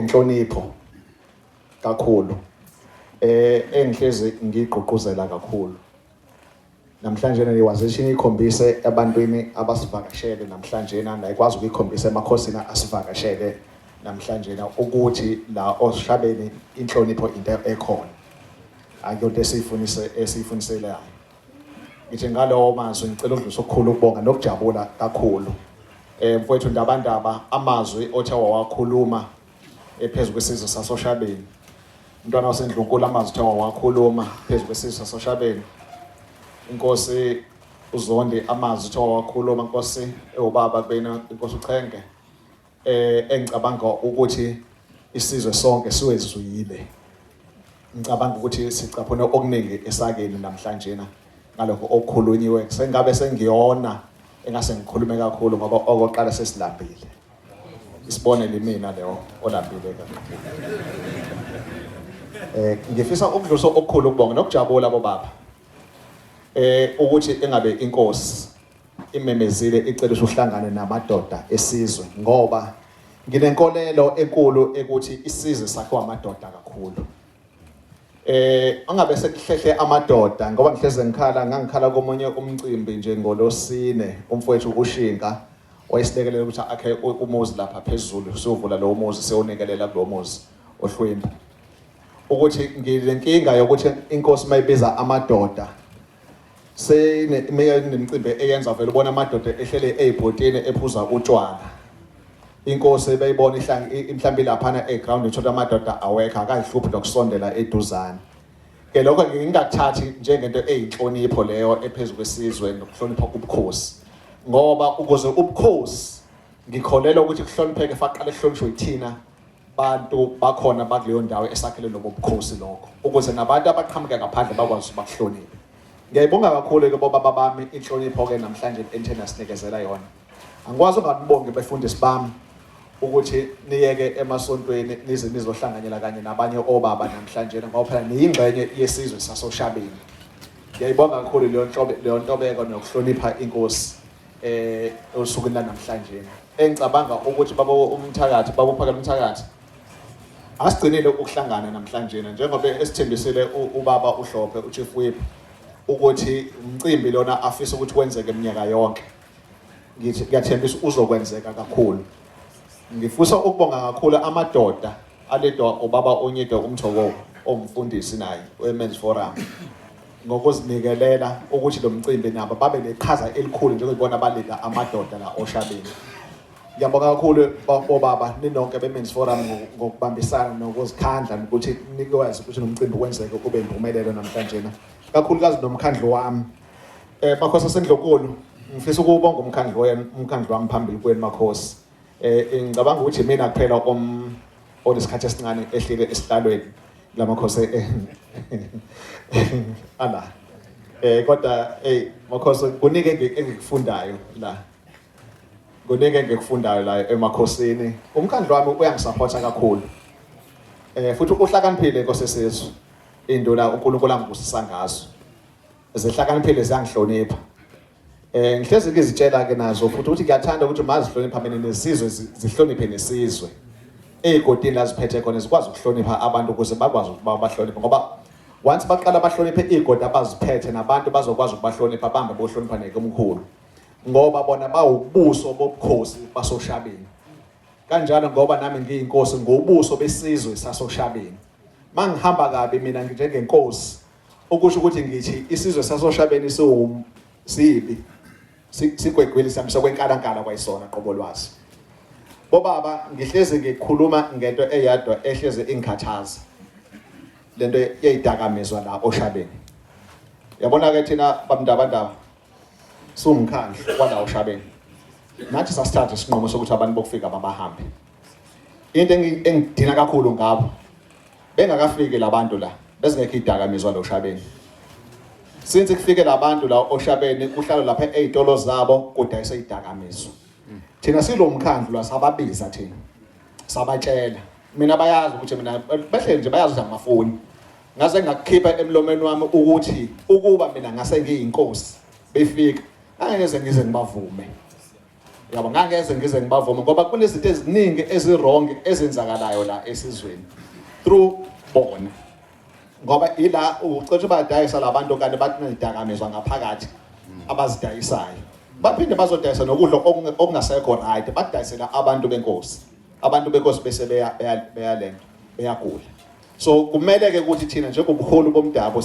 Inhlonipho kakhulu engihlezi ngigqugquzela kakhulu namhlanje niwazisho ikhombise ebantwini abasivakashele namhlanje nayikwazi ukuyikhombisa emakhosini asivakashele namhlanje ukuthi la oshabeni inhlonipho into ekhona, akuyonto esiyifunise esiyifuniselayo. Ngithi ngalowo mazwi ngicela ukudlulisa okukhulu ukubonga nokujabula kakhulu. Mfowethu Ndabandaba, amazwi othe wawakhuluma ephezu kwesizwe sasoShabeni. Umntwana waseNdlunkulu, amazwi othe wawakhuluma phezu kwesizwe sasoShabeni. Inkosi uZondi, amazwi othe wawakhuluma, Nkosi ewubaba kubena inkosi uChenge. Engicabanga ukuthi isizwe sonke siwezwile. Ngicabanga ukuthi sicaphune okuningi esakeni namhlanje na ngalokho okukhulunyiwe. Sengabe sengiyona engase ngikhulume kakhulu ngoba okoqala sesilambile. Isibonelo imina leyo olambile kakhulu. Ngifisa ukudlulisa okukhulu ukubonga nokujabula bobaba. Ukuthi engabe inkosi imemezile icela ukuthi uhlangane namadoda esizwe, ngoba nginenkolelo enkulu ekuthi isizwe sakhiwa amadoda kakhulu. Angabe sekuhlehle amadoda ngoba ngihleze ngikhala, ngangikhala komunye umcimbi nje ngolosine, umfowethu uShinga wayesilekelela ukuthi akhe umuzi lapha phezulu, siyovula lowo muzi, siyonikelela kulowo muzi ohlwempu. Ukuthi nginenkinga yokuthi inkosi mayibiza amadoda seyine nemicimbi eyenza vele ubona amadoda ehlele ey'bhotini ephuza utshwala. Inkosi beyibona mhlawumbe laphana eground, ithola amadoda awekho, akayihluphi nokusondela eduzane. Ke lokho ngingakuthathi njengento eyinhlonipho leyo ephezu kwesizwe nokuhlonipha ubukhosi, ngoba ukuze ubukhosi ngikholelwa ukuthi kuhlonipheke faqale kuhlonishwe yithina bantu bakhona bakuleyo ndawo esakhele lobo bukhosi, lokho ukuze nabantu abaqhamuka ngaphandle bakwazi ukuthi bakuhloniphe. Ngiyayibonga kakhulu-ke bobaba bami inhlonipho-ke namhlanje enithe nasinikezela yona. Angikwazi unganibongi befundisi bami ukuthi niyeke emasontweni nize nizohlanganyela kanye nabanye obaba namhlanje, ngoba phela niyingxenye yesizwe sasoShabeni. Ngiyayibonga kakhulu leyo nhlobo, leyo ntobeko nokuhlonipha inkosi osukwini lanamhlanje. Engicabanga ukuthi baba umthakathi, baba uphakela umthakathi, asigcinile ukuhlangana namhlanje njengoba esithembisile ubaba uHlophe, uChief Whip, ukuthi umcimbi lona afisa ukuthi wenzeke iminyaka yonke. Ngithi ngiyathembisa uzokwenzeka kakhulu. Ngifisa ukubonga kakhulu amadoda aledwa ubaba Onyide uMthoko, owumfundisi naye we-Men's Forum, ngokuzinikelela ukuthi lo mcimbi nabo babe neqhaza elikhulu njengobona balida amadoda la oShabeni. Ngiyabonga kakhulu bobaba ninonke be-Men's Forum ngokubambisana nokuzikhandla ukuthi nikwazi ukuthi lo mcimbi wenzeke kube impumelelo namhlanje, kakhulukazi nomkhandlu wami. Makhosi aseNdlunkulu, ngifisa ukubonga umkhandlu wenu, umkhandlu wami phambili kwenu makhosi. Ngicabanga ukuthi mina kuphela onesikhathi esincane ehlile esihlalweni lamakhosi ala. Kodwa hey makhosi, kunike engikufundayo la. Kunike engikufundayo la emakhosini. Umkhandlu wami uyangisupporta kakhulu. Futhi uhlakaniphile Nkosi esizwe. Induna uNkulunkulu angibusisa ngazo. Zihlakaniphile, ziyangihlonipha. Ngihlezi ngizitshela ke nazo futhi ukuthi ngiyathanda ukuthi mazihlonipha mina nesizwe, zihloniphe nesizwe. Ezigodini la ziphethe khona zikwazi ukuhlonipha abantu ukuze bakwazi ukuba bahloniphe, ngoba once baqala bahloniphe igodi abaziphethe, nabantu bazokwazi ukubahlonipha, bambe bohlonipha nekomkhulu, ngoba bona bawubuso bobukhosi basoShabeni. Kanjalo ngoba nami ngiyinkosi, ngubuso besizwe sasoShabeni. Mangihamba kabi mina njengenkosi, okusho ukuthi ngithi isizwe sasoShabeni siwu sibi, sigwegwile, sihambisa kwenkalankala kwayisona qobo lwazi. Bobaba, ngihlezi ngikhuluma ngento eyadwa ehlezi ingikhathaza, lento yeyidakamizwa la oShabeni. Yabona ke thina babndabandaba siwumkhandlu kwala oShabeni, nathi sasithatha isinqumo sokuthi abantu bokufika babahambe. Into engidina kakhulu ngabo, bengakafiki labantu la bezingekho idakamizwa lo Shabeni. Since kufike labantu la oShabeni, kuhlala lapha ezitolo zabo kudayisa idakamizwa. Thina silo mkhandlu la sababiza thina, sabatshela. Mina bayazi ukuthi mina behleli nje, bayazi ukuthi angimafuni. Ngaze ngakukhipha emlomeni wami ukuthi ukuba mina ngase ngiyinkosi befika, angeke ngize ngibavume. Yabo, ngangeze ngize ngibavume ngoba kunezinto eziningi ezi-wrong ezenzakalayo la esizweni through bona, ngoba ila ucethe badayisa labantu kanti bathi nezidakamizwa ngaphakathi abazidayisayo, baphinde bazodayisa nokudla okungasekho right, badayisela abantu benkosi, abantu benkosi bese beya beyalento, beyagula. So kumele ke ukuthi thina njengobuholi bomdabu